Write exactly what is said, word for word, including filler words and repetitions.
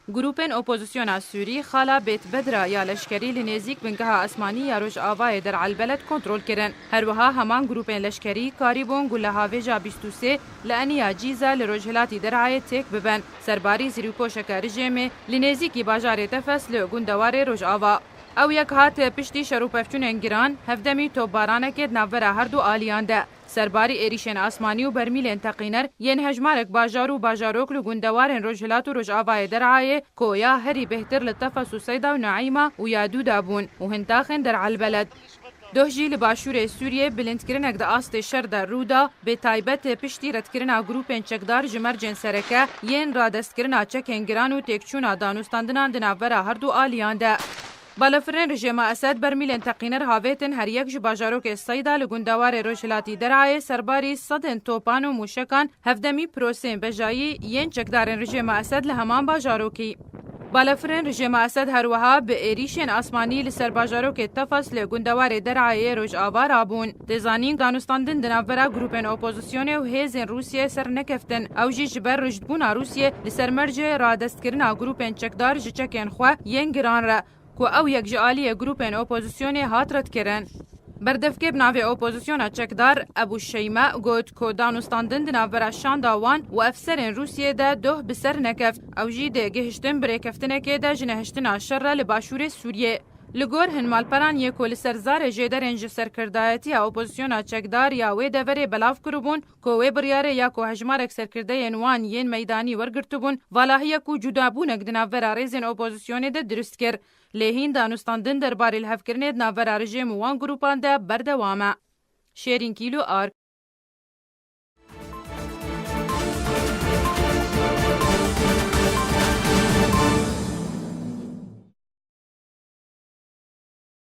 Grûpên opozisyona Sûrî xala Bêt Bedra ya leşkerî li nêzîk bingeha asmanî ya Rojavayê Der Elbeled kontrol kirin. Her wiha heman grûpên leşkerî karîbûn guleha vêja bîst û sê li eniya Cîza li rojhilatî Derayê têk bibin. Serbarî zirîkoşeke rijêmê li nêzîkî bajarê Tefes li gundewarê Rojava. Ew yek hat piştî şer û pevçûnên giran, hevdemî topbaranekê di navbera her du aliyan de. Serbarî êrîşên asmanî û bermîlên teqîner yên hejmarek bajar û bajarok li gundewarên Rojhilat û Rojavayê Derayê, ku ya herî bêhtir li Tefes û Seyda û Nueyma û ya dû de bûn û hin taxên Der Elbeled. Doh jî li başûrê Sûriyê bilindkirinek di astê şer de rû da, bi taybet piştî redkirina grûpên çekdar ji mercên sereke yên radestkirina çekên giran û têkçûna danûstandinan di navbera her du aliyan de. Balafirên rejêma Esed bermîlên teqîner havêtin her yek ji bajarokê Seyda li gundewarê rojhilatî Derayê serbarî sedên topan û mûşekan hevdemî prosên bejayî yên çekdarên rejêma Esed li heman bajarokî. Balafirên rejêma Esed her wiha bi êrîşên asmanî li ser bajarokê Tefes li gundewarê Derayê Rojava rabûn. Tê zanîn, danûstandin di navbera grûpên opozisyonê û hêzên Rûsiyê ser nekeftin. Ew jî ji ber rijdbûna Rûsiyê li ser mercê radestkirina grûpên çekdar ji çekên xwe yên giran re, ku ew yek ji aliyê grûpên opozisyonê hat redkirin. Berdevkê bi navê Opozisyona Çekdar, Ebû Şeyme, got ku danûstandin di navbera şanda wan û efserên Rûsiyê de doh bi ser nekeft. Ew jî dê gihiştin bi rêkeftinekê de ji nehiştina şer re li başûrê Sûriyê. Li gor hin malperan yê ku li ser zarê jêderên ji serkirdayetiya Opozisyona Çekdar ya wê deverê belav kiribûn, ku wê biryarê ya ku hejmarek serkirdeyên wan yên meydanî wergirtibûn, valahiyek û cudabûnek di navbera rêzên opozisyonê de dirust kir. Lê hîn danûstandin derbarê lihevkirinê di navbera rejîm û wan grûpan de berdewam e. Şêrîn Kîlo, Ark.